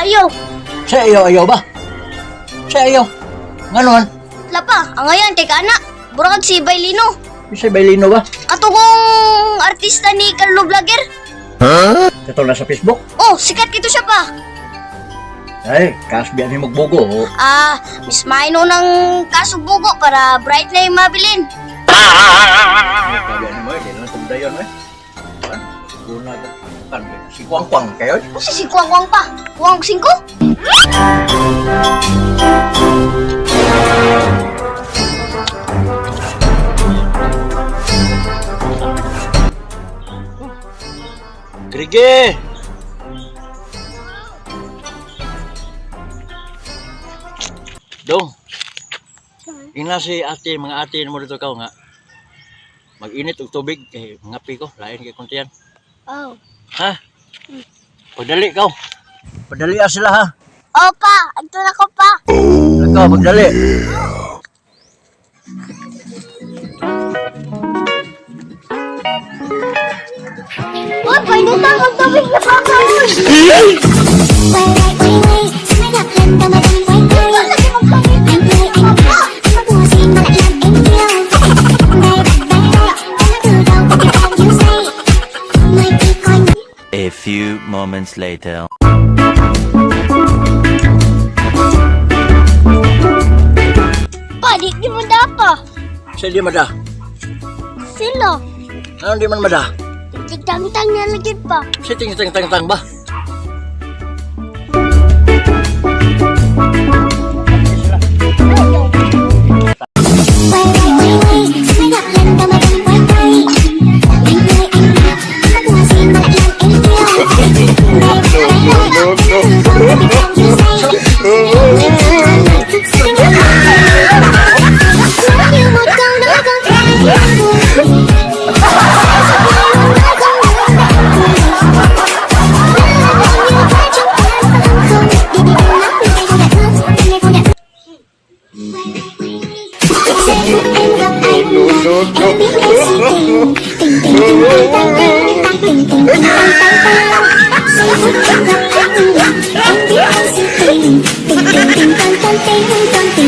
Ayaw. Sa ayaw ayaw ba? Sa ayaw. Nga naman? Lapa, ang ngayon kay kana. Burag si Bailino. Sa Bailino ba? Katugong artista ni Carlo Vlogger. Kato na sa Facebook. Oh, sikat kito siya pa. Ay, kasbiyan ni magbugo. Oh. Ah, Miss Maino ng kasubugo para bright na yung mabilin. Kabiyan ni mo, di lang kumdayon eh. Kan? Una kan si Kwang Kwang kayo. O si Kuang Kuang pa. Kuang singko? Grige. Dong. Ina si ate, mga ate mo dito ka nga. Mag-init og tubig kay ngapi ko, lain kay kuntian. Oh. Ha? Pagdali ka. Pagdali ah sila ha. Opa, ito na ko pa. Ikaw, pagdali. Uy, pwede na ang tubig na pa ka. Quay lại quay quay, sao mới gặp lần đầu mà em quay tay. Anh ơi anh, anh có buồn gì mà lại làm em yêu. Này bạn bè, em nói từ đầu và kêu em you say. Mai đi coi A few moments later. Pa, di mo dapa. Sa di mada. Sila. Ano di man mada? Tigtang-tang na lagi pa. Sa ting ting tang tang ba? Quay lại quay quay, sao mới gặp lần đầu mà em quay tay. Anh ơi anh, anh có buồn gì mà lại làm em yêu. Này bạn bè, em nói từ đầu và kêu em you say. Mai đi coi sao mới gặp nói như một câu nói con thấy thì anh vui. Em biết em si tình tình tình tình tình tình tình tình tình tình tình giây phút em gặp anh, em biết em si tình tình tình tình tình tình tình.